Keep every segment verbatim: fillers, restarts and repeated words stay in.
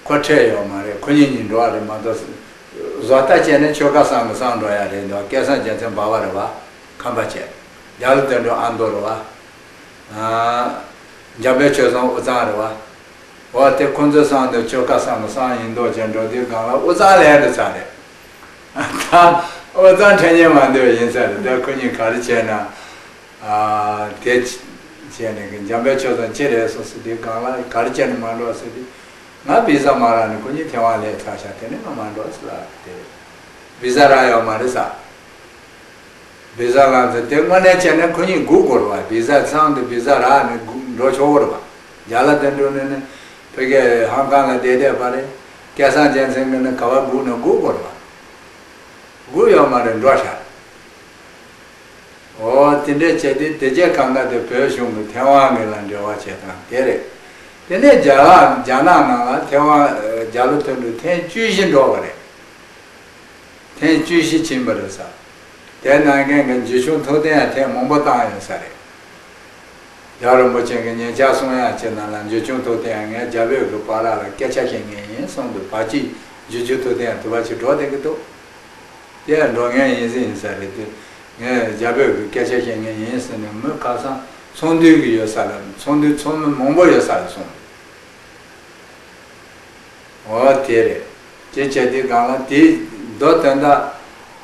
ཁོ་ཁྲལ་ཡོད་མ་རེད། ཁོ་གཉིས་གཉིས་འགྲོ་བ་རེད་མ་གཏོགས། བཟོ་ལྟ་བྱས་ནས་ཆོལ་ཁ་གསུམ་གྱི་གསུམ་འགྲོ་ཡ་རེད་འདུག་སྐལ་བཟང་རྒྱལ་མཚན་འབའ་བ་རེད་བ། ཁམས་པ་བྱས། རྒྱ་ལོ་དོན་གྲུབ་ཨ་མདོ་རེད་བ། ཨ། འཇམ་དཔལ་ཆོས་བཟང་དབུས་གཙང་རེད་བ། འོ་དེ་ཁོང་ཚོའི་གསུམ་དེ་ཆོལ་ཁ་གསུམ་གྱི་གསུམ་ཡིན་མདོག་བྱས་འགྲོ་དུས་སྒང་ལ་དབུས་གཙང་ལས་འགྲོ་ཚར་རེད། ད་དབུས་གཙང་ཁྲལ་ཉན་མ་འདོད་ཡིན་ས་རེད། ད་ཁོ་གཉིས་ག་རེ་བྱས་ན། ཨ། དེ་བྱས་ནས་གི་འཇམ་དཔལ་ཆོས་བཟང་ཅི་རེད་སོང་ཟེར་དུས་སྒང་ལ་ག་རེ་བྱས་ནས་མ་འགྲོ་ཟེར་དུས། ང་བི་ཟ་མ་རག་ནས་ཁོ་གཉིས་ཐེ་ཝན་ལས་ཚར་ཤག་དེ་ནས་ང་མ་འགྲོ་ཟེར་ལབ་དེ་རེད། བི་ཟ་རག་ཡོད་མ་རེད་ས། བི་ཟ་ལངས་ཚེ་དེ་དངོས་གནས་བྱས་ན་ཁོ་གཉིས་སྒུག་དགོས་རེད་བ། བི་ཟ་ཚང་དུ་བི་ཟ་རག་ནས་སྒུག་འགྲོ་ཆོག་གི་རེད་བ། རྒྱ་ལ་དོན་གྲུབ་ནས་ནི་ཕ་གིའི་ཧང་ཀང་ལ་བསྡད་བསྡད་པ་རེད། སྐལ་བཟང་རྒྱལ་མཚན་གྱིས་ནི་ག་བ་སྒུག་ནས་སྒུག་དགོས་རེད་བ། སྒུག་ཡོད་མ་རེད། འགྲོ་ཤག་འོ་དེ་འདྲས་བྱས་ཏེ་དེ་རྗེས་གང་ག་དེ་བོད་གཞུང་གི་ཐེ་ཝན་གྱི་ལ་འབྲེལ་བ་བྱེད་སྟངས་དེ་རེད། དེ་ནས་རྒྱ་ལ་རྒྱ་ནག་ནང་ལ་ཐེ་ཝན། རྒྱ་ལོ་དོན་གྲུབ་ཐེངས་བཅུ་བཞི་འགྲོ་བ་རེད། ཐེངས་བཅུ་བཞི་ཕྱིན་པ་རེད་ས། དེ་ནང་མཁན་གྱི་འཇུ་ཆུང་ཐུབ་བསྟན་ཡང་ཐེངས་མང་པོ་བཏང་ཡོད་ས་རེད། རྒྱལ་བ་རིན་པོ་ཆེ་གི་ཉེ་ཆར་གསུང་ཡག་ཅིག་ནང་ལ་འཇུ་ཆུང་ཐུབ་བསྟན་ཡང་ངས་རྒྱ་བོད་ཀྱི་བར་ལ་སྐད་ཆ་བཤད་མཁན་ཡིན་གསུངས་འདུག་བར་ཅིག་འཇུ་ཆུང་ཐུབ་བསྟན་ཡང་དུ་བ་ཅིག་འགྲོ་བསྡད་ཀྱི་འདུག་དེ་ཡང་འགྲོ་མཁན་ཡིན་ཟིན་ཡིན་ས་རེད་དེ། ངས་རྒྱ་བོད་ཀྱི་སྐད་ཆ་བཤད་མཁན་ཡིན་ཟེར་ནས་མི་ཁ་སང་ཚོགས་འདུ་གི་ཡོད་ས་ལ། ཚོགས་འདུ་ཚོགས་མི་མང་པོ་ཡོད་ས་ལ་སོང་། འོ་དེ་རེད། དེ་བྱས་དུས་སྒང་ལ་དེ་མདོ་དོན་དག་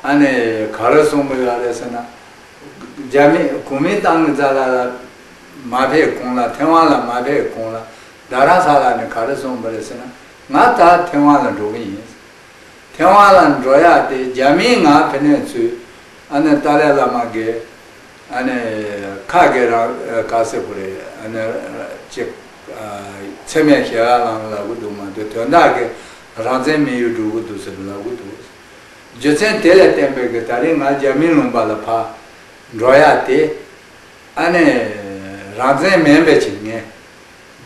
ཨ་ནི་ག་རེ་གསུང་གི་ཡོད་རེད་ཟེར་ན། རྒྱ་མི་གོ་མིན་ཏང་གི་རྩ་ལ་ལ་མ་ཕེབས་གོང་ལ། ཐེ་ཝན་ལ་མ་ཕེབས་གོང་ལ་རྡ་རམ་ས་ལ་ནས་ག་རེ་གསུངས་པ་རེད་ཟེར་ན། ང་ད་ཐེ་ཝན་ལ་འགྲོ་གི་ཡིན། ཐེ་ཝན་ལ་འགྲོ་ཡག་དེ་རྒྱ་མིས་ང་ཕེབས་ནས་ཚུར་ཨ་ནི་ཏཱ་ལའི་བླ་མ་གི་ཨ་ནི་ཁ་གི་རང་ག་ཟེར་དགོས་རེད། ཨ་ནི་ཅིག་མཚན་སྨད་ཞལ་ལག་ལབ་གི་འདུག་མ་གཏོགས་དོན་དག་གི་རང་བཙན་མི་ཡུལ་འགྲོ་གི་འདུག་ཟེར་ལབ་གི་འདུག་རྒྱུ་མཚན་དེ་ལ་བརྟེན་པའི་གི་ད་རིང་ང་རྒྱ་མིའི་ལུང་པ་ལ་ཕར་འགྲོ་ཡག་དེ། ཨ་ནི་རང་བཙན་མིན་པའི་ཆེད་ངས་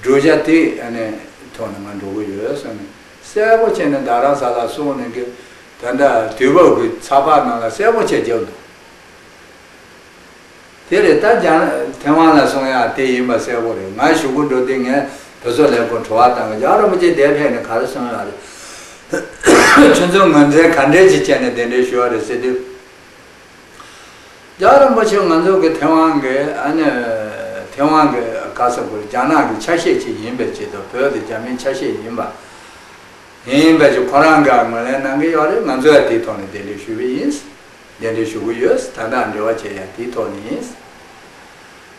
བསྒྲུབ་བྱ་དེ་ཨ་ནི་ཐོག་ནས་ང་འགྲོ་གི་ཡོད་གསུངས་ནས་གསལ་པོ་བྱས་ནས་རྡ་རམ་ས་ལ་སོང་ནས་གི་ད་ལྟ་དུས་བབ་ཀྱི་ཚགས་པར་ནང་ལ་གསལ་པོ་བྱས་བརྒྱབ་འདུག་དེ་རེད། ད་རྒྱ་ཐེ་ཝན་ལ་སོང་ཡག་དེ་ཡིན་པ་གསལ་པོ་རེད། ང་གཞུག་གུ་འགྲོ་དུས་ངས་བོད་སོག་ལས་ཁུངས་དྲི་བ་བཏང་གི། རྒྱལ་བ་རིན་པོ་ཆེ་འདིར་ཕེབས་ནས་ག་རེ་གསུངས་ཡོད་རེད། ཁྱོད་ཚོས་ངོས་འཛིན་ག་འདྲས་ཅིག་བྱས་ནས་གདན་འདྲེན་ཞུས་པ་རེད་ཟེར་དུས། རྒྱལ་བ་རིན་པོ་ཆེ་ང་ཚོ་གི་ཐེ་ཝན་གི་ཨ་ནི་ཐེ་ཝན་གི་ག་ས་གོ་རྒྱ་ནག་གི་ཆ་ཤས་ཅིག་ཡིན་པའི་ཆེད་དུ། བོད་དེ་རྒྱ་མིའི་ཆ་ཤས་ཡིན་པ་ཡིན་པའི་ཆེད་ཁོ་རང་གིས་ངོས་ལེན་གནང་གི་ཡོད་རེད། ང་ཚོ་ཡང་དེའི་ཐོག་ནས་གདན་འདྲེན་ཞུས་པ་ཡིན། གདན་འདྲེན་ཞུ་གི་ཡོད། ད་ལྟ་འབྲེལ་བ་བྱེད་ཡ་དེའི་ཐོག་ནས་ཡིན།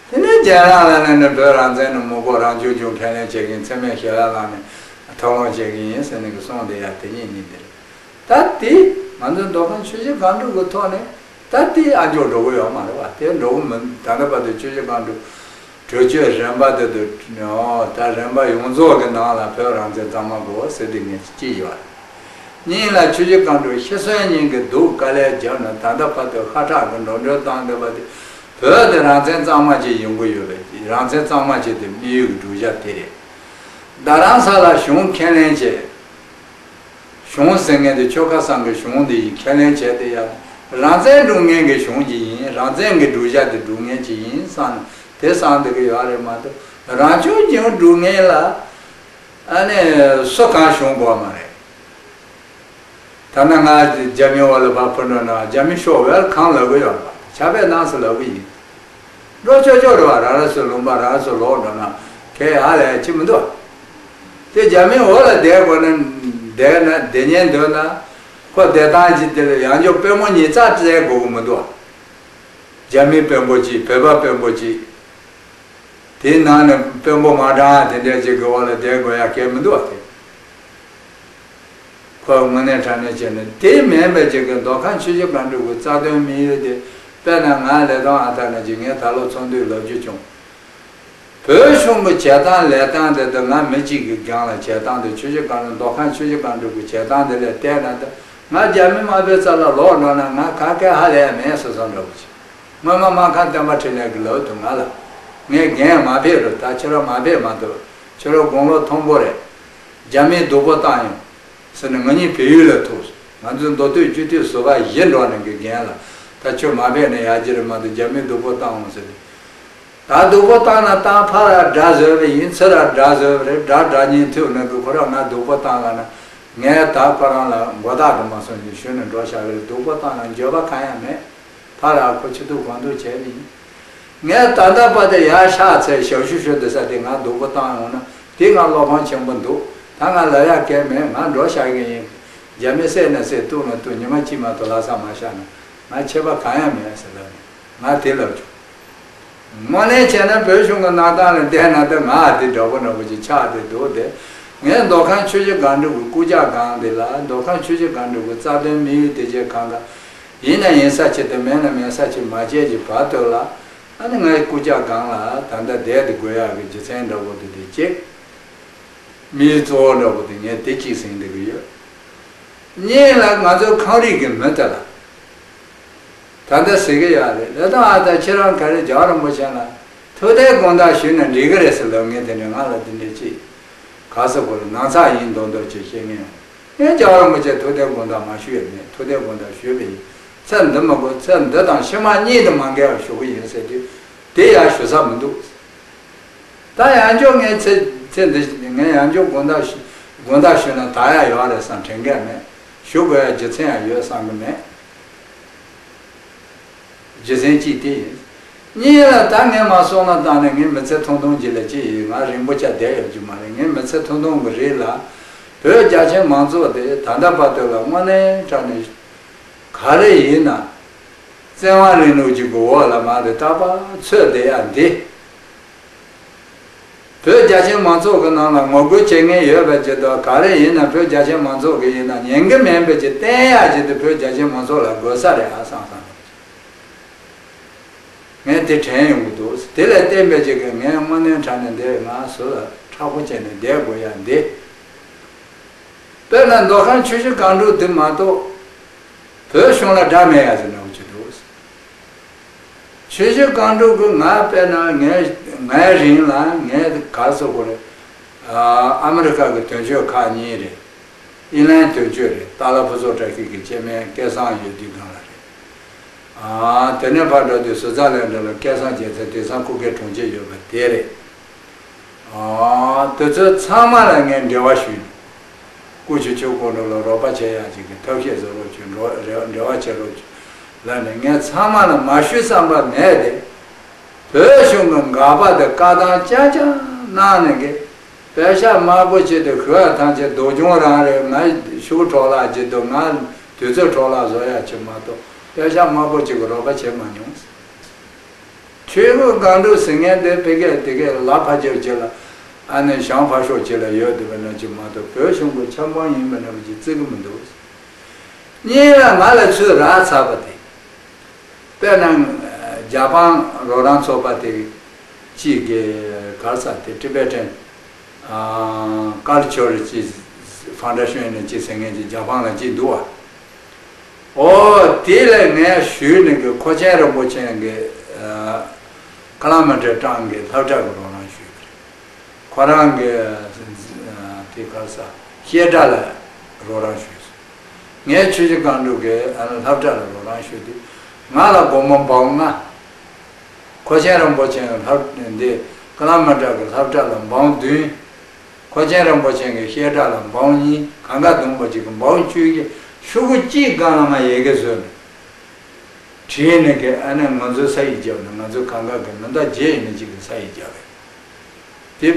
དེ་ནས་རྒྱ་ནག་ལ་ནི་ནི་བོད་རང་བཙན་ནི་མི་དགོས། རང་སྐྱོང་ལྗོངས་ཁས་ལེན་བྱེད་ཀྱི་ཡིན། མཚན་སྨད་ཞལ་ལག་ལངས་ནས་ཐོག་སློང་བྱེད་ཀྱི་ཡིན་ཟེར་ནས་གི་གསུངས་བསྡད་ཡ་དེ་གཉིས་གཉིས་དེ་རེད། ད་དེ་ང་ཚོ་མདོ་ཁམས་ཆུ་བཞི་སྒང་དྲུག་གི་ཐོག་ནས་ད་དེ་ཨ་མཆོག་འགྲོ་གི་ཡོད་མ་རེད་བ། དེ་འགྲོ་གི་མིན། ད་ལྟ་བར་དུ་ཆུ་བཞི་སྒང་དྲུག་གྲོས་ཆོད་རིམ་པ་དེ་དུ། ད་རིམ་པ་ཡོངས་རྫོགས་ཀྱི་ནང་ལ་བོད་རང་བཙན་གཙང་མ་དགོས་ཟེར་དེ་ངས་གཅིག་ཡོད་རེད། གཉིས་ལ་ཆུ་བཞི་སྒང་དྲུག་ཤི་གསོན་གཉིས་ཀྱི་སྡུག་དཀའ་ལས་བརྒྱབ་ནས་ད་ལྟ་བར་དུ་ཤ་ཁྲག་གི་འགྲོ་གྲོན་བཏང་བསྡད་པ་དེ། བོད་དེ་རང་བཙན་གཙང་མ་ཅིག་ཡོང་གི་ཡོད་པས། རང་བཙན་གཙང་མ་ཅིག་དེ་དམིགས་ཡུལ་གྱི་བསྒྲུབ་བྱ་དེ་རེད། རྡ་རམ་ས་ལ་གཞུང་ཁས་ལེན་བྱས། གཞུང་ཟེར་མཁན་དེ་ཆོལ་ཁ་གསུམ་གྱི་གཞུང་དེ་ཡིན། ཁས་ལེན་བྱས་ཏེ་ཡང་རང་བཙན་སྒྲུབ་མཁན་གྱི་གཞུང་ཅིག་ཡིན། རང་བཙན་གྱི་བསྒྲུབ་བྱ་དེ་སྒྲུབ་མཁན་ཅིག་ཡིན་བསམ་ནས་དེ་བསམ་བསྡད་ཀྱི་ཡོད་རེད་མ་གཏོགས། རང་སྐྱོང་ལྗོངས་སྒྲུབ་མཁན་ལ་ཨ་ནི་སུ་གང་གཞུང་དགོས་མ་རེད། ད་ནི་ང་རྒྱ་མི་འོག་ལ་ཕར་འཕུར་འགྲོ་ན། རྒྱ་མི་ཤོག་ཝེལ་ཁམ་ལབ་གི་ཡོད་པ། ཕྱག་དཔེ་གནང་ཟེར་ལབ་གི་ཡིན། འགྲོ་ཆོག་ཆོག་རེད་བ། རང་རང་སོའི་ལུང་པ་རང་རང་སོ་ལོག་འགྲོ་ན་ཁྱད་ཡོད་ལས་ཅི་མི་འདུག་དེ་རྒྱ་མི་འོག་ལ་བསྡད་དགོས་ན། བསྡད་ན་བསྡད་ཉན་འདོད་ན། ཁོ་བསྡད་སྟངས་ཅིག་དེ་ལ་ཡང་ཅོག་དཔོན་པོ་ཉིས་རྩ་བཙལ་དགོས་གི་མི་འདུག་རྒྱ་མི་དཔོན་པོ་གཅིག་བོད་པ་དཔོན་པོ་གཅིག་དེའི་ནང་ནས་དཔོན་པོ་མ་དྲང་དེ་འདྲ་ཅིག་གི་འོག་ལ་བསྡད་དགོས་ཡ་གལ་མི་འདུག་བ། དེ་ཁོ་དངོས་གནས་དྲང་གནས་བྱས་ན་དེ་མིན་པའི་ཅིག་གི་མདོ་ཁམས་ཆུ་བཞི་སྒང་དྲུག་གི་རྩ་དོན་དམིགས་ཡུལ་དེ། དཔེར་ན་ང་ལས་དོན་ཨ་ཐ་ན་ཅིག་ངས་ད་ལོ་ཚོགས་འདུའི་ལབ་རྒྱུ་བྱུང་། བོད་གཞུང་གི་བྱེད་སྟངས་ལས་སྟངས་དེ་དང་ང་མི་གཅིག་གི་སྒང་ལ་བྱེད་སྟངས་དེ། ཆུ་བཞི་སྒང་དྲུག་མདོ་ཁམས་ཆུ་བཞི་སྒང་དྲུག་གི་བྱེད་སྟངས་དེ་ལ་བལྟས་ན་ད་ང་རྒྱ་མི་དམར་པོའི་རྩ་ལ་ལོག་འགྲོ་ན་ང་ག་གེ་ཧ་ལས་ཡ་མེད་བཟོ་བཟོ་འདྲ་བོ་ཅིག་སྔོན་མ་སྨར་ཁམས་བསྟན་པ་འཕྲིན་ལས་ཀྱིས་ལབ་འདུག་ང་ལ། ངས་རྒན་མ་ཕེབས་རུང་ད་ཁྱེད་རང་མ་ཕེབས་མ་གཏོགས་ཁྱེད་རང་དགུང་ལོ་མཐོན་པོ་རེད། རྒྱ་མིས་སྡུག་པོ་བཏང་ཡོང་ཟེར་ནས་ང་གཉིས་བལ་ཡུལ་ལ་ཐུག་སོང་། ང་ཚོའི་མདོ་སྟོད་སྤྱི་འཐུས་ཟུར་པ་བཞི་འགྲོ་ནས་གི་རྒན་ལ། ད་ཁྱོད་མ་ཕེབས་ན་ཡག་གི་རེད་མ་གཏོགས་རྒྱ་མིས་སྡུག་པོ་བཏང་འོང་ཟེར་ནས། ད་སྡུག་པོ་བཏང་ན་བཏང་། ཕར་ར་དགྲ་བཟོས་པ་ཡིན། ཚུར་ར་དགྲ་བཟོས་པ་རེད། དགྲ་དགྲ་གཉིས་མཐུད་ནས་གི་ཁོ་རང་ང་སྡུག་པོ་བཏང་ལ་ན། ངས་ད་ཁོ་རང་ལ་མགོ་བཏགས་དུ་མ་སོང་ཞིག་ཞུས་ནས་འགྲོ་བཞག་གི་རེད། སྡུག་པོ་བཏང་ན་འགྱོད་པ་གང་ཡང་མེད། ཕར་ར་ཁོ་ཆི་ཐུབ་གང་ཐུབ་བྱས་པ་ཡིན། ངས་ད་ལྟ་བར་དུ་ཡར་ཤག་ཚེ་ཞབས་ཞུ་ཞུ་འདི་ས་དེ་ང་སྡུག་པོ་བཏང་ཡོང་ན་དེ་ང་བློ་ཕམ་ཆེན་པོ་འདུག་ད་ང་ལབ་ཡག་གལ་མེད། ང་འགྲོ་བཞག་གི་ཡིན། རྒྱ་མི་བསད་ན་བསད། གཏུབ་ན་གཏུབ། ཉི་མ་གཅིག་མ་གཏོགས་ལྷ་ས་མ་བཞག་ན་ང་ཁྱད་པར་གང་ཡང་མེད་ཟེར་ལབ་ནས་ང་དེ་ལབ་བྱུང་། དངོས་གནས་བྱས་ན་བོད་གཞུང་གི་གནས་སྟངས་ལ་བལྟས་ན་ད་ང་དེ་འདྲ་པོ་འདྲ་པོ་ཅིག་ཆགས་བསྡད་འདུག་དེ་ངས་མདོ་ཁམས་ཆུ་བཞི་སྒང་དྲུག་གི་རྐུབ་བཀྱག་སྒང་དེ་ལ། མདོ་ཁམས་ཆུ་བཞི་སྒང་དྲུག་གི་རྩ་དོན་དམིགས་ཡུལ་དེ་བྱས་གང་ག་ཡིན་ན་ཡིན་ས་ཅིག་དང་མེད་ན་མེད་ས་ཅིག་མ་བྱས་ཀྱི་བར་དུ་ལ། ཨ་ནི་ངའི་རྐུབ་བཀྱག་སྒང་ལ་ད་ལྟ་བསྡད་དེ་དགོས་ཡག་གི་རྒྱུ་མཚན་འདྲ་པོ་དེ་དེ་གཅིག་དམིགས་ཡུལ་གཙོ་བོ་འདྲ་པོ་དེ་ངས་དེ་གཅིག་ཟིན་བསྡད་ཀྱི་ཡོད། གཉིས་ལ་ང་ཚོའི་ཁམས་རིགས་ཀྱི་མི་དེ་ལ་ད་ལྟ་ཟེར་གྱི་ཡོད་རེད། ལས་དང་ཨ་ད་ཁྱེད་རང་ག་རེ་རྒྱལ་བ་རིན་པོ་ཆེ་ལ་ཐུགས་གཏད་དགོངས་དག་ཞུས་ན་འགྲིག་གི་རེད་ཟེར་ལབ་མཁན་དེ་འདྲ། ང་ལ་དེ་འདྲ་ཅིག་ག་ས་གོ་ལ་ནང་ཚགས་ཡིན་མདོག་མདོག་ཅིག་བཤད་མཁན་ཡོང་། ངས་རྒྱལ་བ་རིན་པོ་ཆེ་ཐུགས་གཏད་དགོངས་དག་མ་ཞུས་ཡ་མེད། ཐུགས་གཏད་དགོངས་དག་ཞུས་པ་ཡིན། ཚེ་འདི་མ་དགོས། ཚེ་འདི་དང་ཕྱི་མ་གཉིས་དུ་མ་འགལ་བར་ཞུ་གི་ཡིན་ཟེར་དུས་དེ་ཡང་ཞུ་ས་མི་འདུག་ད་ཡང་བསྐྱར་ངས་ཚེ་ཚེ་འདི་ངས་ཡང་བསྐྱར་དགོངས་དག་ཞུ་དགོངས་དག་ཞུས་ན་དག་ཡག་ཡོད་རེད་བསམ་དྲན་གྱི་མེད། ཞུ་དགོས་ཡག་རྒྱུ་མཚན་ཡང་ཡོད་བསམ་གྱི་མེད། རྒྱུ་མཚན་གཅིག་དེ་ཡིན། གཉིས་ལ་ད་ངས་མ་སོང་ན་བཏང་ནས་ངས་མི་ཚེ་ཐུང་ཐུང་ཅིག་ལ་ཅི་ཡིན། ང་རིང་པོ་ཅིག་བསྡད་ཡོད་རྒྱུ་མ་རེད། ངས་མི་ཚེ་ཐུང་ཐུང་གི་རིང་ལ་བོད་རྒྱ་ཆེ་མང་ཚོགས་དེ་ད་ལྟ་བར་དུ་ལ་དངོས་གནས་དྲང་གནས་ག་རེ་ཡིན་ན་བཙན་དབང་རིང་ལུགས་ཅིག་གི་འོག་ལ་མ་རེད། རྟག་པར་ཚུད་བསྡད་ཡག་འདི། བོད་རྒྱ་ཆེ་མང་ཚོགས་ཀྱི་ནང་ལ་ངོ་རྒོལ་བྱེད་མཁན་ཡོད་པའི་ཆེད་དུ། ག་རེ་ཡིན་ན་བོད་རྒྱ་ཆེ་མང་ཚོགས་ཀྱི་ཡིན་ན་ཉན་གྱི་མིན་པའི་ཆེད་བསྟན་ཡག་ཆེད་དུ་བོད་རྒྱ་ཆེ་མང་ཚོགས་ལ་དགོས་ས་རེད་ཨ་བསམ་བསམ། ངས་དེ་དྲན་ཡོང་གི་འདུག་དེ་ལས་བརྟེན་པའི་ཆེད་ཀྱི་ངས་དངོས་གནས་དྲང་གནས་འདིར་ང་ཟུར་ལ་མཁྲེགས་པོ་བྱས་ནས་བསྡད་དགོས་ཡག་འདི། དཔེར་ན་མདོ་ཁམས་ཆུ་བཞི་སྒང་དྲུག་འདི་མ་གཏོགས་བོད་གཞུང་ལ་དགྲ་མེད་ཡག་ཟེར་འདྲ་པོ་ཅིག་འདུག་ཆུ་བཞི་སྒང་དྲུག་གི་ང་དཔེར་ན་ངའི་ངའི་རིང་ལ་ངས་ག་རེ་ཟེར་དགོས་རེད། ཨ་ཨ་མི་རི་ཀ་གི་དོན་གཅོད་ཁག་གཉིས་རེད། ཨི་ལན་དོན་གཅོད་རེད། ཏཱ་ལ་ཕུན་ཚོགས་བཀྲ་ཤིས་ཀྱི་སྐྱེ་དམན་སྐལ་བཟང་ཡོད་དུས་སྒང་ལ་རེད། ཨ་དེ་ནས་ཕར་འགྲོ་དུས་སུ་ཛ་ལན་འགྲོ་ལ་སྐལ་བཟང་རྒྱལ་མཚན་དེང་སང་སྐུ་སྒེར་དྲུང་ཆེ་ཡོད་པ་དེ་རེད། ཨ་དེ་ཚོ་ཚང་མ་ལ་ངས་འབྲེལ་བ་ཞུས་ནས། སྐུ་མཁྱེན་ཁྱེད་ཁོང་ཚོ་ལ་རོགས་པ་བྱེད་ཡག་ཅིག་གི་ཐབས་ཤེས་བཟོ་རོགས་བྱོས། འགྲོ་རེ་འབྲེལ་བ་བྱེད་རོགས་བྱོས་ལབ་ནས་ངས་ཚང་མ་ལ་མ་ཞུས་བསམ་པ་མེད་དེ། བོད་གཞུང་གི་འགག་པ་དེ་བཀག་སྡོམ་རྐྱང་རྐྱང་གནང་ནས་གི་པད་ཤག་དམར་པོ་ཅིག་དེ་ཤི་བ་ཐམས་ཅད་སྡུག་གྱོང་རང་རེད། ང་ཤུགས་འཕྲོག་བརླག་ཅིག་དང་ང་དུས་ཚོད་འཕྲོག་བརླག་བཟོ་ཡག་ཅིག་མ་གཏོགས་པད་ཤག་དམར་པོ་ཅིག་གི་རོགས་པ་བྱེད་མ་མྱོང་། ཆུ་བཞི་སྒང་དྲུག་ཟེར་མཁན་དེ་ཕ་གིར་དེ་གའི་ལ་ཕར་ཕྱོགས་ཅིག་ལ་ཨ་ནི་བྱང་ཕར་ཕྱོགས་ཅིག་ལ་ཡོད་བསྡད་པ་ནང་བཞིན་མ་གཏོགས་བོད་གཞུང་གི་ཆབ་འབངས་ཡིན་པ་འདྲ་པོ་ཅིག་བརྩི་གི་མི་འདུག་གཉིས་ལ་ང་ལ་ཚུར་རག་ཚར་བ་དེ། དཔེར་ན་རྒྱ་དཔངས་རོགས་རམ་ཚོགས་པ་དེ་གཅིག་གི་ག་རེ་ཟེར་དེ་Tibetan Culture ཅིག་Foundation ནས་ཅིག་ཟེར་མཁན་ཅིག་རྒྱ་དཔངས་ལ་ཅིག་འདུག་བ། ཨོ་དེ་ལས་ངས་ཞུས་ནས་གི་མཁོ་ཆེན་རིན་པོ་ཆེ་གི་ཀ་ལ་མི་ཏྲ་ཀྲང་གི་སློབ་གྲྭ་གི་རོགས་རམ་ཞུས་པ་རེད། ཁོ་རང་གི་དེ་ག་རེ་ཟེར་བཤད་གྲྭ་ལ་རོགས་རམ་ཞུས་སོང་། ངས་ཆུ་བཞི་སྒང་དྲུག་གི་ཨ་ནི་སློབ་གྲྭ་ལ་རོགས་རམ་ཞུས་དུས་ང་ལ་སྒོར་མོ་འབུམ་ལྔ། མཁོ་ཆེན་རིན་པོ་ཆེ་གི་སློབ་འདི་ཀ་ལ་མི་ཏྲ་གི་སློབ་གྲྭ་ལ་འབུམ་བདུན། མཁོ་ཆེན་རིན་པོ་ཆེ་གི་བཤད་གྲྭ་ལ་འབུམ་གཉིས། གང་ག་བསྡོམས་པ་གཅིག་གི་འབུམ་བཅུ་གི་ཤོག་གུ་གཅིག་སྒང་ལ་མར་ཡི་གེ་བཟོས་ནས་བྲིས་ནས་གི་ཨ་ནི་ང་ཚོའི་ས་ཡིག་བརྒྱབ་ནས་ང་ཚོའི་གང་ག་གི་མི་འདྲ་བརྒྱད་ཡིན་ན་གཅིག་གི་ས་ཡིག་བརྒྱབ་པས། དེ་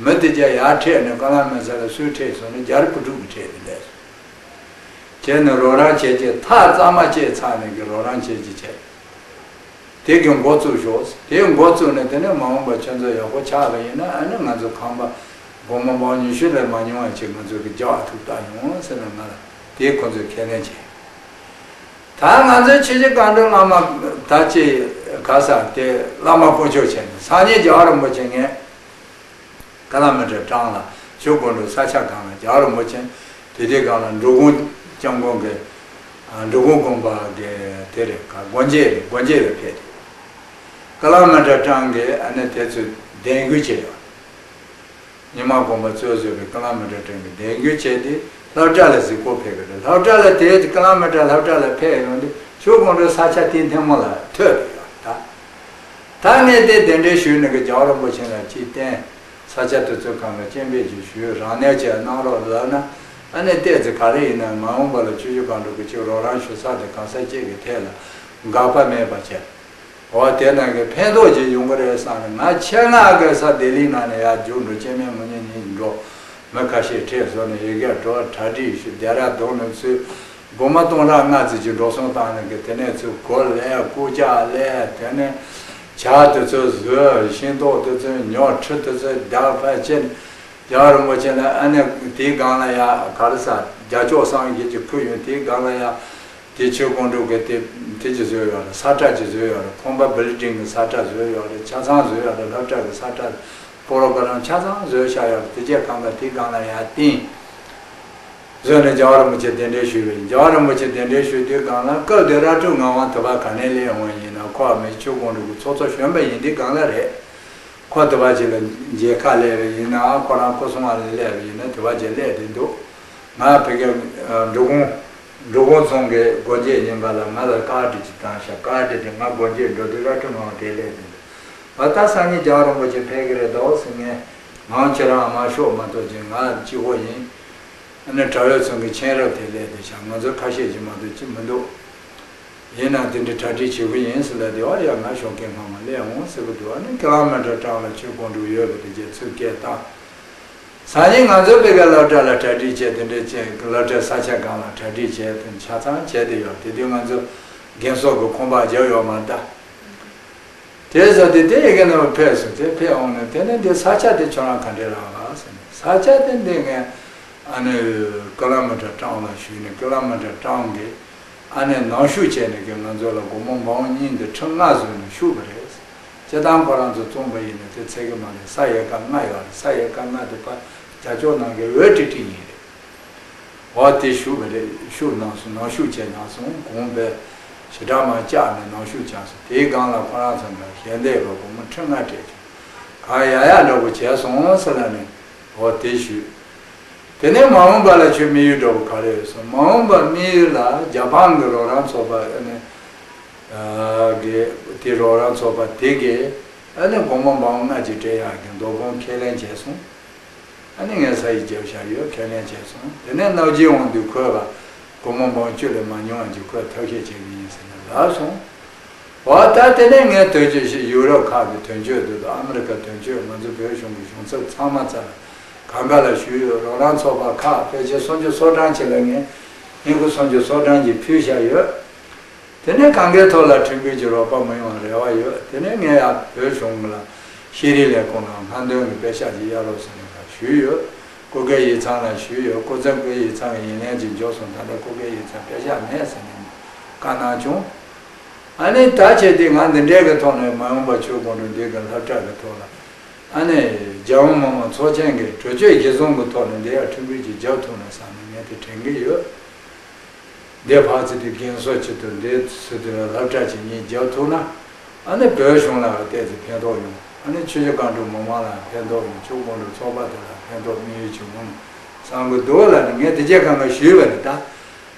མི་དེ་རྒྱ་ཡར་འཕྲད་ནས་ཀ་ལ་མི་ས་ལ་སུས་འཕྲད་སོང་ན་རྒྱ་རི་བུ་ཕྲུག་གིས་འཕྲད་དེ་ལས་སོང་། བྱས་ནས་རོགས་རམ་བྱས་རྗེས་ཐག་གཙང་མ་བཅད་ཚར་ནས་གི་རོགས་རམ་བྱས་རྗེས་བྱས། དེ་གི་འགོ་བཙུགས་ཤོག་དེའི་འགོ་བཙུགས་ནས་དེ་ནས་མ་འོངས་པ་ཁྱོད་ཚོ་ཡག་པོ་ཆགས་པ་ཡིན་ན་ཨ་ནི་ང་ཚོ་ཁང་པ་སྒོར་མོ་འབུམ་ཉི་ཤུ་ལས་མ་ཉུང་བ་ཅིག་ང་ཚོ་གི་རྒྱག་ཐུབ་ད་ཡོང་ཟེར་ནས་ང་ལ་དེ་ཁོ་ཚོས་ཁས་ལེན་བྱས། ད་ང་ཚོའི་ཆོས་རྗེ་སྒང་དྲུག་བླ་མ་ད་ཅི་ག་ས་དེ་བླ་མ་དཀོན་མཆོག་བྱས་ནས་སངས་རྒྱས་རྒྱལ་བ་རིན་པོ་ཆེ་ངས། ཀ་ལ་མི་ཏྲ་ཀྲང་ལ་ཆུ་བཞི་སྒང་དྲུག་ས་ཆ་སྒང་ལ་རྒྱལ་བ་རིན་པོ་ཆེ་དེ་དུས་སྒང་ལ་འབྲི་གུང་སྐྱབས་མགོན་གྱི་འབྲི་གུང་དགོན་པ་གི་དེ་རེད་ག་སྒོ་འབྱེད་རེད། སྒོ་འབྱེད་ལ་ཕེབས་ཏེ་ཀ་ལ་མི་ཏྲ་ཀྲང་གིས་ཨ་ནི་དེ་ཚོ་གདན་འགོད་བྱས་ཡོད། རྙིང་མ་དགོན་པ་གཙོས་བཟོས་པའི་ཀ་ལ་མི་ཏྲ་ཀྲང་གིས་གདན་འགོད་བྱས་ཏེ་སློབ་གྲྭ་ལ་གཟིགས་སྐོར་ཕེབས་ཀྱི་རེད། སློབ་གྲྭ་ལ་དེ་ཀ་ལ་མི་ཏྲ་སློབ་གྲྭ་ལ་ཕེབས་ཡོང་དུས་ཆུ་བཞི་སྒང་དྲུག་ས་ཆ་དེ་ཐེངས་མ་ལ་ཐོས་པ་ཡོད་ད། ད་ངས་དེ་གདན་འདྲེན་ཞུས་ནས་གི་རྒྱལ་བ་རིན་པོ་ཆེ་ལ་ཅིག་བསྟན། ས་ཆ་དེ་ཚོའི་སྒང་ལ་སྤྱན་འབུལ་ཅིག་ཞུས། རང་གནས་ཅིག་གནང་རོགས་ལབ་ན། ཨ་ནི་ཏོག་ཙམ་ག་རེ་ཡིན་ན་མ་འོངས་པ་ལ་ཆུ་བཞི་སྒང་དྲུག་གི་ཅིག་རོགས་རམ་ཞུ་ས་དེ་གང་ས་ཅིག་གི་ཐད་ལ་དགག་པ་མེད་པ་བྱས། འོ་དེ་ནང་གི་ཕན་ཐོགས་ཅིག་ཡོང་གི་རེད་བསམ་ནས། ང་ཆེད་མངགས་གི་ས་ལྡི་ལི་ནང་ནས་ཡར་རྒྱུགས་འགྲོ། སྐྱེ་དམན་ངོ་ཉིད་ཉིད་འགྲོ། མི་ཁ་ཤས་ཁྲིད་བཟོ་ནས་ཡི་གེ་འགྲོ། གྲ་སྒྲིག་ཞུ། ལྡེ་ར་ལྡུན་ནས་ཚུར་སྒོར་མོ་སྟོང་ཕྲག་ལྔ་ཙམ་ཅིག་འགྲོ་སོང་བཏང་ནས་གི། དེ་ནས་ཚུར་གོས་ལེན། རྐུབ་བཀྱག་ལེན། དེ་ནས་ཇ་དེ་ཚོ་བཟོས། ཤིང་ཏོག་དེ་ཚོ་ཉོ། ཁྲི་དེ་ཚོ་རྒྱག་ཕར་ཕྱིན། རྒྱལ་བ་རིན་པོ་ཆེ་ལ་ཨ་ནི་དེའི་སྒང་ལ་ཡ་ག་རེ་ཟ། རྒྱ་སྐྱོགས་སངས་རྒྱས་ཀྱི་ཁུར་ཡོད། དེའི་སྒང་ལ་ཡ་དེ་ཆོས་ཀོང་སྒྲུབ་ཀྱི་དེ་དེ་ཅིག་བཟོས་ཡོད་རེད། ས་ཁྲ་ཅིག་བཟོས་ཡོད་རེད། ཁང་པ་བིལ་ཌིང་གི་ས་ཁྲ་བཟོས་ཡོད་རེད། ཆ་ཚང་བཟོས་ཡོད་རེད། སློབ་གྲྭ་གི་ས་ཁྲ་པོ་རོ་གྷ་རམ་ཆ་ཚང་བཟོས་བཞག་ཡོད་རེད། དེ་རྗེས་གང་ག་དེའི་སྒང་ལ་ཡ་བསྟན། བཟོས་ནས་རྒྱལ་བ་རིན་པོ་ཆེ་གདན་འདྲེན་ཞུས་པ་ཡིན། རྒྱལ་བ་རིན་པོ་ཆེ་གདན་འདྲེན་ཞུས་དུས་སྒང་ལ་སྐབས་དེ་ར་སྤྲོད་ངག་དབང་དུ་བ་ག་ནས་སླེབས་འོང་ཡིན་ན། ཁོ་ཨ་མའི་ཆོས་ཀོང་སྒྲུབ་ཀྱི་ཚོགས་གཙོ་གཞོན་པ་ཡིན་དུས་སྒང་ལ་རེད། ཁོ་དུ་བ་ཅིག་ལ་མཇལ་ཁ་སླེབས་པ་ཡིན་ན། ཁོ་རང་སྐུ་སྲུང་བ་ལ་སླེབས་པ་ཡིན་ན་དུ་བ་ཅིག་སླེབས་བསྡད་འདུག་ང་ཕ་གིར་འབྲི་གུང་འབྲི་གུང་རྫོང་གི་སྒོ་འབྱེད་ཉིན་པ་ལ་ང་ལ་ཀར་ཌི་ཅིག་བཏང་ཤག་ཀར་ཌི་དེ་ང་སྒོ་འབྱེད་འགྲོ་དུས་ར་སྤྲོད་ངག་དབང་དེ་སླེབས་བསྡད་འདུག་བ་ད་སང་ཉིན་རྒྱལ་བ་རིན་པོ་ཆེ་ཕེབས་ཀྱི་རེད་འདུག་ཟེར། ངས་ངག་དབང་ཁྱེད་རང་མ་ཤོག་མ་གཏོགས་ཅིག་ང་གཅིག་པོ་ཡིན། ཨ་ནི་དྲ་བའི་ཚང་གི་མཁྱེན་རབ་དེ་སླེབས་བསྡད་ཤག་ང་ཚོ་ཁ་ཤས་ཅིག་མ་གཏོགས་ཅིག་མི་འདུག་ཡིན་ནའང་དེ་འདྲའི་གྲ་སྒྲིག་བྱེད་དགོས་ཡིན་ཟེར་ལབ་དུས། ཨ་ཡ་ང་ཞོགས་ཀས་སྔ་མོ་སླེབས་འོང་ཟེར་གི་འདུག་ཨ་ནི་ཀི་ལོ་མི་ཊར་གྲངས་ལ་ཆོས་ཀོང་སྒྲུབ་ཡོད་པ་དེ་རྗེས་ཚུར་སྐད་བཏང་། སང་ཉིན་ང་ཚོ་ཕ་གིར་སློབ་གྲྭ་ལ་གྲ་སྒྲིག་བྱས། དེ་འདྲའི་བྱས་སློབ་གྲྭའི་ས་ཆ་སྒང་ལ་གྲ་སྒྲིག་བྱས། དེ་ཆ་ཚང་བྱས་ཏེ་ཡོད། དེ་དུས་ང་ཚོ་རྒན་གསོ་གི་ཁང་པ་རྒྱབ་ཡོད་མ་རེད་ད། དེ་ཟེར་དུས་དེ་ཡི་གེ་ནང་ཕེབས་སོང་། དེ་ཕེབས་འོང་ནས་དེ་ནས་འདི་ས་ཆ་དེ་ཁྱོད་རང་ག་འདྲས་རག་ག་ཟེར་ནས། ས་ཆ་དེ་འདི་ངས་ཨ་ནི་ཀི་ལོ་མི་ཊར་གྲངས་ལ་ཞུས་ནས། ཀི་ལོ་མི་ཊར་གྲངས་ཀྱི་ཨ་ནི་ནང་ཞུགས་བྱས་ནས་ཀྱི་ང་ཚོ་ལ་སྒོར་མོ་འབུམ་གཉིས་དང་ཁྲི་ལྔ་བཟོས་ནས་ཞུགས་པ་རེད། སྤྱིར་བཏང་ཁོ་རང་ཚོ་བཙོང་པ་ཡིན་ན་དེ་ཚད་ཀྱི་མ་རེད། ས་ཡལ་ག་ལྔ་ཡོད་རེད། ས་ཡལ་ག་ལྔ་དེ་ཕར་རྒྱ་ཕྱོགས་ནང་གི་འོད་ཀྲིག་ཀྲིག་ཡིན་རེད། འོ་དེ་ཞུགས་པ་རེད། ཞུགས་གནང་སོང་། ནང་ཞུགས་བྱས་གནང་སོང་། གོང་པས་ཞེ་དྲག་མར་བཅག་ནས་ནང་ཞུགས་བྱས་སོང་། དེའི་སྒང་ལ་ཁོ་རང་ཚོ་ལ་ཞལ་འདེབས་ལ་སྒོར་མོ་ཁྲི་ལྔ་སྤྲད་བྱུང་། གང་ཡག་ཡག་འདྲ་པོ་བྱས་སོང་ཟེར་ལབ་ནས། འོ་དེ་ཞུས། དེ་ནས་མ་འོངས་པ་ལ་ཁྱོད་དམིགས་ཡུལ་འདྲ་པོ་ག་རེ་ཡོད་སོང་། མ་འོངས་པ་དམིགས་ཡུལ་ལ་རྒྱ་དཔོན་གྱི་རོགས་རམ་ཚོགས་པ་ཨ་ནི་གི་དེ་རོགས་རམ་ཚོགས་པ་དེ་གིས་ཨ་ནི་སྒོར་མོ་འབུམ་ལྔ་ཅིག་སྤྲད་ཡག་གི་འདོད་དགོངས་ཁས་ལེན་བྱས་སོང་། ཨ་ནི་ངས་ས་ཡིག་བརྒྱབ་བཞག་ཡོད། ཁས་ལེན་བྱས་སོང་། དེ་ནས་ནག་རྗེས་འོང་དུས་ཁོས་ལ་སྒོར་མོ་འབུམ་བཅུ་ལས་མ་ཉུང་བ་ཅིག་ཁོས་ཐབས་ཤེས་བྱེད་ཀྱི་ཡིན་ཟེར་ནས་ལབ་སོང་། འོ་ད་དེ་ནས་ངས་དོན་གཅོད་ཞིག་ཡུ་རོབ་ཁག་གི་དོན་གཅོད་དེ་དང་ཨ་མི་རི་ཀ་དོན་གཅོད། ང་ཚོ་བོད་གཞུང་གི་གཞུང་ཚབ་ཚང་མ་རྩ་ལ་གང་ག་ལ་ཞུས་ཡོད། རོགས་རམ་ཚོགས་པ་ཁག་ཕལ་ཆེར་སུམ་ཅུ་སོ་གྲངས་ཅིག་ལ་ངས་སྙན་ཁུ་སུམ་ཅུ་སོ་གྲངས་ཅིག་ཕུལ་བཞག་ཡོད། དེ་ནས་གང་གའི་ཐོག་ལ་ཁྲིམས་འགལ་གྱི་རོགས་པ་མི་ཡོང་བ་རེ་བ་ཡོད། དེ་ནས་ངས་ཡང་བོད་གཞུང་ལ་ཤེས་རིག་ལས་ཁུངས་ལ་སྔ་འདོན་གྱི་དཔེ་ཤག་ཅིག་གཡར་རོགས་ཟེར་ནས་ཞུས་ཡོད། སྐུ་སྒེར་ཡིག་ཚང་ལ་ཞུས་ཡོད། སྐུ་ཚབ་ཀྱི་ཡིག་ཚང་གི་ཡིག་ལན་ཅིག་འབྱོར་སོང་། ད་ལྟ་སྐུ་སྒེར་ཡིག་ཚང་དཔེ་ཤག་མེད་ཟེར་ནས་བཀའ་གནང་བྱུང་། ཨ་ནི་ད་བྱས་ཏེ་ང་འདི་འདྲའི་གི་ཐོག་ནས་མ་འོངས་པ་ཆོས་ཀོང་སྒྲུབ་འདི་གི་སློབ་གྲྭ་གི་ཐོག་ལ་ཨ་ནི་རྒྱལ་ཡོངས་མི་མང་ཚོགས་ཆེན་གྱི་གྲོས་ཆོད་གཞི་བཟུང་གི་ཐོག་ནས་འདི་ཡར་ཁྲིམས་འགལ་ཅིག་རྒྱབ་ཐུབ་ན་བསམ་ནས་ངས་དེ་དྲན་གྱི་ཡོད། འདི་ཕར་ཚུར་དེ་རྒན་གསོ་ཆེད་དུ་འདི་ཚུར་དེ་ལ་སློབ་གྲྭ་ཅིག་གཉིས་རྒྱབ་ཐུབ་ན། ཨ་ནི་བོད་གཞུང་ལ་ཏོག་ཙམ་ཕན་ཐོགས་ཡོང་། ཨ་ནི་ཆུ་བཞི་སྒང་དྲུག་མི་མང་ལ་ཕན་ཐོགས་ཡོང་། ཆོས་ཀོང་སྒྲུབ་ཚོགས་པ་དེ་ལ་ཕན་ཐོགས་དམིགས་ཡུལ་ཅིག་འོང་བསམ་གི་འདུག་ལབ་ནས་ངས་དེ་རྗེས་གང་ག་ཞུས་པ་རེད་ད།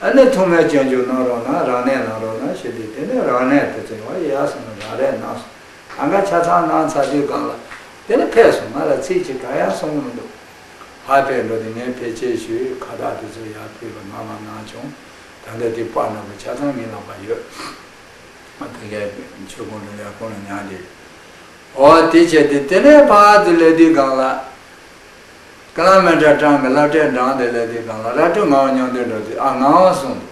ཨ་ནི་ཐོག་མའི་སྐྱོན་བརྗོད་གནང་རོགས་གནང་། རང་གནས་གནང་རོགས་གནང་ཞེས་ཏེ། དེ་ནས་རང་གནས་དེ་ཚོ་ཡང་ཡག་སོང་ནས་རང་རེད་གནང་སོང་། གང་ག་ཆ་ཚང་གནང་ཚར་དུས་སྒང་ལ་དེ་ནས་ཕེབས་སོང་། ང་ལ་ཚིག་གཅིག་གང་ཡང་གསུང་གི་མི་འདུག་ཕར་ཕེབས་འགྲོ་དུས་ངས་ཕལ་ཆེར་ཞུས། ཁ་བཏགས་དེ་ཚོ་ཡར་ཕུལ་བ་ང་མ་གནང་བྱུང་། ད་ལྟ་དེ་པར་ནང་པ་ཆ་ཚང་ངའི་ལག་པར་ཡོད། ང་ཕ་གིའི་ཆོས་ཀོང་སྒྲུབ་ལས་ཁུངས་ལ་ཉར་ཏེ། འོ་དེ་བྱས་ཏེ་དེ་ནས་ཕར་ཚུར་སླེབས་དུས་སྒང་ལ། ཀི་ལོ་མི་ཊར་གྲངས་ཀྱི་སློབ་གྲྭའི་འགྲམ་དེ་སླེབས་དུས་སྒང་ལ་ར་སྤྲོད་ངག་དབང་མཉམ་འདུས་འགྲོ་དུས། ཨ་ངག་དབང་གསུངས་འདུག་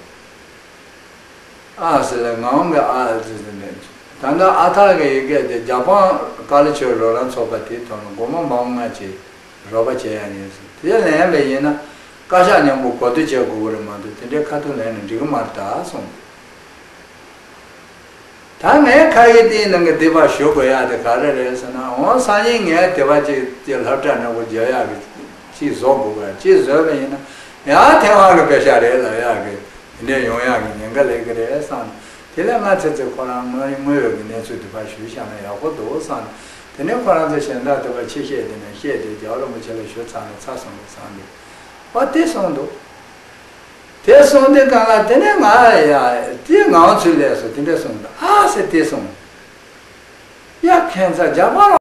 ཨ་ཟེར་ལ་ངག་དབང་གིས་ཨ་ཟེར་ཟེར་ནས། ད་ལྟ་ཨ་ཐར་གྱི་ཡི་གེ་དེ་རྒྱ་དཔོན་ཀ་ལི་ཆོས་རོགས་རམ་ཚོགས་པ་དེའི་ཐོག་ནས་སྒོར་མོ་འབུམ་ལྔ་ཅིག་རོགས་པ་བྱེད་ཡ་ཡིན་ཟེར། དེ་ལེན་པ་ཡིན་ན་བཀའ་ཤག་མཉམ་པོ་གོ་བསྡུར་བྱེད་དགོས་ཀྱི་རེད་མ་གཏོགས་དེ་འདྲའི་ཁ་ཐུག་ལེན་ན་འགྲིག་གི་མ་རེད་ད་གསུངས་འདུག་ད་ངའི་ཁ་ཡི་དེའི་ནང་གི་དེ་བ་ཞུ་དགོས་ཡག་དེ་ག་རེ་རེད་ཟེར་ན། འོ་སང་ཉིན་ངས་དེ་བ་ཅིག་ཅིག་སློབ་གྲྭ་ནང་གོ་རྒྱག་ཡག་གི་ཅིག་བཟོ་དགོས་པ་ཅིག་བཟོས་པ་ཡིན་ན་ཡང་ཐེ་ཝན་གི་པེ་ཤ་རེད་ལབ་ཡག་གི་དེ་འདྲས་ཡོང་ཡག་གི་ཉེན་ཁ་སླེབས་ཀྱི་རེད་བསམ། དེ་ལས་ང་ཚེ་ཚེ་ཁོ་རང་དངོས་དངོས་ཡོད་ཀྱི་གནས་ཚུལ་དེ་བ་ཞུས་བཞག་ན་ཡག་པོ་འདུག་བསམ། དེ་ནས་ཁོ་རང་ཚོ་གཞན་དག་དེ་བ་ཆེ་བཤད་དེ་ནས་བཤད་དེ་རྒྱལ་བ་རིན་པོ་ཆེ་ལ་ཞུ་ཚར་ནས་ཚར་སོང་གི་བསམ་གི། བ་དེ་སོང་འདུག་དེ་སོང་དེ་གང་ལ་དེ་ནས་ང་ཡ་དེ་ངང་ཚུལ་ལས་སོ་དེ་འདྲ་སོང་འདུག་ཨ་ཟེར་དེ་སོང་། ཡ་ཁྱད་མཚར་རྒྱ་དམར་